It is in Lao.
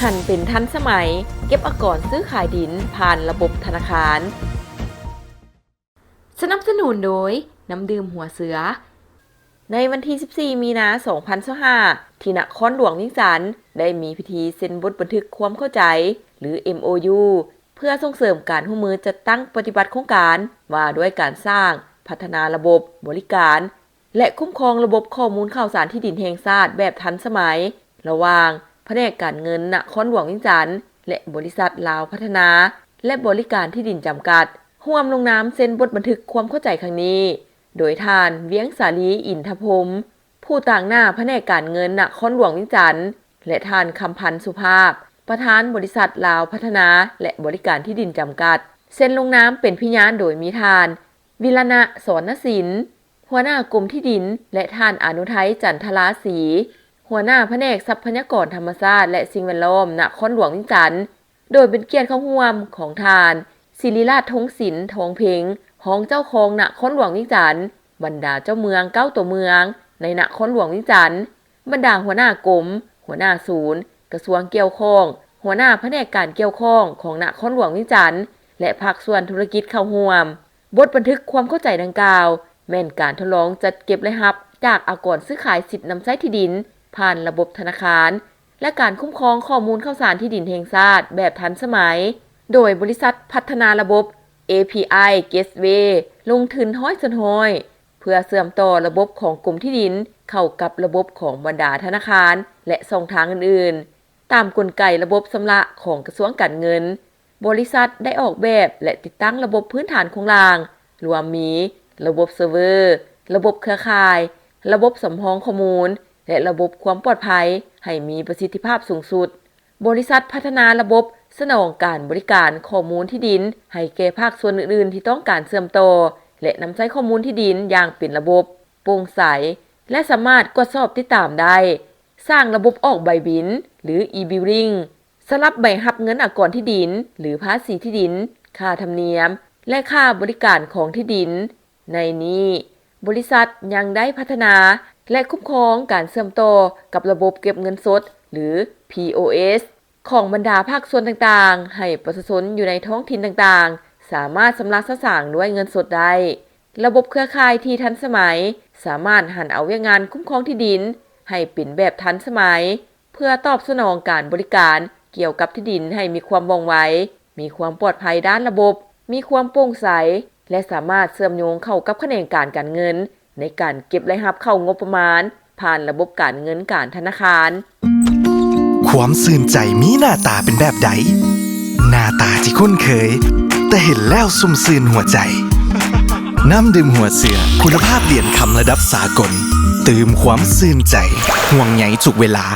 ທັນເປັນທັນສະໄໝ, ເກັບອາກອນຊື້ຂາຍດິນຜ່ານລະບົບທະນາຄານ. ສະໜັບສະໜູນໂດຍ ນ້ຳດື່ມຫົວເສືອ. ໃນວັນທີສິບສີ່ ມີນາ ສອງພັນຊາວຫ້າ ທີ່ນະຄອນຫຼວງວຽງຈັນ ໄດ້ມີພິທີເຊັນບົດບັນທຶກຄວາມເຂົ້າໃຈ ຫຼື ເອັມໂອຢູ ເພື່ອສົ່ງເສີມການຮ່ວມມືຈັດຕັ້ງປະຕິບັດໂຄງການວ່າດ້ວຍການສ້າງ, ພັດທະນາລະບົບບໍລິການ ແລະ ຄຸ້ມຄອງລະບົບຂໍ້ມູນຂ່າວສານທີ່ດິນແຫ່ງຊາດແບບທັນສະໄໝ ລະຫວ່າງພະແນກການເງິນນະຄອນຫຼວງວຽງຈັນ ແລະ ບໍລິສັດລາວພັດທະນາ ແລະ ບໍລິການທີ່ດິນຈຳກັດ ຮ່ວມລົງນາມເຊັນບົດບັນທຶກຄວາມເຂົ້າໃຈຄັ້ງນີ້ ໂດຍທ່ານ ວຽງສາລີ ອິນທະພົມ ຜູ້ຕາງໜ້າພະແນກການເງິນນະຄອນຫຼວງວຽງຈັນ ແລະ ທ່ານ ຄຳພັນ ສຸພາບ ປະທານບໍລິສັດລາວພັດທະນາ ແລະ ບໍລິການທີ່ດິນຈຳກັດ ເຊັນລົງນາມເປັນພະຍານໂດຍມີທ່ານ ວິລະນະ ສອນນະສິນ ຫົວໜ້າກົມທີ່ດິນ ແລະ ທ່ານ ອານຸໄທ ຈັນທະລາສີ ຫົວໜ້າພະແນກຊັບພະຍາກອນທຳມະຊາດ ແລະ ສິ່ງແວດລ້ອມນະຄອນຫຼວງວຽງຈັນ ໂດຍເປັນກຽດເຂົ້າຮ່ວມຂອງທ່ານ ສິລິລາດ ທົງສິນ ທອງເພັງ ຮອງເຈົ້າຄອງນະຄອນຫຼວງວຽງຈັນ, ບັນດາເຈົ້າເມືອງເກົ້າຕົວເມືອງໃນນະຄອນຫຼວງວຽງຈັນ, ບັນດາຫົວໜ້າກົມ, ຫົວໜ້າສູນ, ກະຊວງກ່ຽວຂ້ອງ, ຫົວໜ້າພະແນກການກ່ຽວຂ້ອງຂອງນະຄອນຫຼວງວຽງຈັນ ແລະ ພາກສ່ວນທຸລະກິດເຂົ້າຮ່ວມ. ບົດບັນທຶກຄວາມເຂົ້າໃຈດັ່ງກ່າວ ແມ່ນການທົດລອງຈັດເກັບລາຍຮັບຈາກອາກອນຊື້ຂາຍສິດນຳໃຊ້ທີ່ດິນຜ່ານລະບົບທະນາຄານ ແລະ ການຄຸ້ມຄອງຂໍ້ມູນຂ່າວສານທີ່ດິນແຫ່ງຊາດແບບທັນສະໄໝ ໂດຍບໍລິສັດພັດທະນາລະບົບ ເອພີໄອ Gateway ລົງທຶນຮ້ອຍສ່ວນຮ້ອຍ ເພື່ອເຊື່ອມຕໍ່ລະບົບຂອງກົມທີ່ດິນເຂົ້າກັບລະບົບຂອງບັນດາທະນາຄານ ແລະ ຊ່ອງທາງອື່ນໆ ຕາມກົນໄກລະບົບຊຳລະຂອງກະຊວງການເງິນ. ບໍລິສັດໄດ້ອອກແບບ ແລະ ຕິດຕັ້ງລະບົບພື້ນຖານໂຄງລ່າງ ລວມມີ ລະບົບເຊີເວີ, ລະບົບເຄືອຂ່າຍ, ລະບົບສຳຮອງຂໍ້ມູນ ແລະ ລະບົບຄວາມປອດໄພ ໃຫ້ມີປະສິດທິພາບສູງສຸດ. ບໍລິສັດພັດທະນາລະບົບສະໜອງການບໍລິການຂໍ້ມູນທີ່ດິນໃຫ້ແກ່ພາກສ່ວນອື່ນໆ ທີ່ຕ້ອງການເຊື່ອມຕໍ່ ແລະ ນຳໃຊ້ຂໍ້ມູນທີ່ດິນຢ່າງເປັນລະບົບ, ໂປ່ງໃສ ແລະ ສາມາດກວດສອບຕິດຕາມໄດ້. ສ້າງລະບົບອອກໃບບິນ ຫຼື e-billing ສຳລັບໃບຮັບເງິນອາກອນທີ່ດິນ ຫຼື ພາສີທີ່ດິນ, ຄ່າທຳນຽມ ແລະ ຄ່າບໍລິການຂອງທີ່ດິນ. ໃນນີ້, ບໍລິສັດຍັງໄດ້ພັດທະນາ ແລະ ຄຸ້ມຄອງການເຊື່ອມຕໍ່ກັບລະບົບເກັບເງິນສົດ ຫຼື ພີໂອເອສ ຂອງບັນດາພາກສ່ວນຕ່າງໆ ໃຫ້ປະຊາຊົນຢູ່ໃນທ້ອງຖິ່ນຕ່າງໆ ສາມາດຊຳລະສະສາງດ້ວຍເງິນສົດໄດ້. ລະບົບເຄືອຂ່າຍທີ່ທັນສະໄໝ ສາມາດຫັນເອົາວຽກງານຄຸ້ມຄອງທີ່ດິນໃຫ້ເປັນແບບທັນສະໄໝ ເພື່ອຕອບສະໜອງການບໍລິການກ່ຽວກັບທີ່ດິນໃຫ້ມີຄວາມວ່ອງໄວ, ມີຄວາມປອດໄພດ້ານລະບົບ, ມີຄວາມໂປ່ງໃສ ແລະ ສາມາດເຊື່ອມໂຍງເຂົ້າກັບຂະແໜງການການເງິນ ໃນການເກັບລາຍຮັບເຂົ້າງົບປະມານ ຜ່ານລະບົບການເງິນການທະນາຄານ. ຄວາມຊື່ນໃຈມີໜ້າຕາເປັນແບບໃດ? ໜ້າຕາທີ່ຄຸ້ນເຄີຍ, ແຕ່ເຫັນແລ້ວຊຸ່ມຊື່ນຫົວໃຈ. ນ້ຳດື່ມຫົວເສືອ ຄຸນນະພາບຫຼຽນຄຳລະດັບສາກົນ, ຕື່ມຄວາມຊື່ນໃຈ, ຫ່ວງໃຍທຸກເວລາ.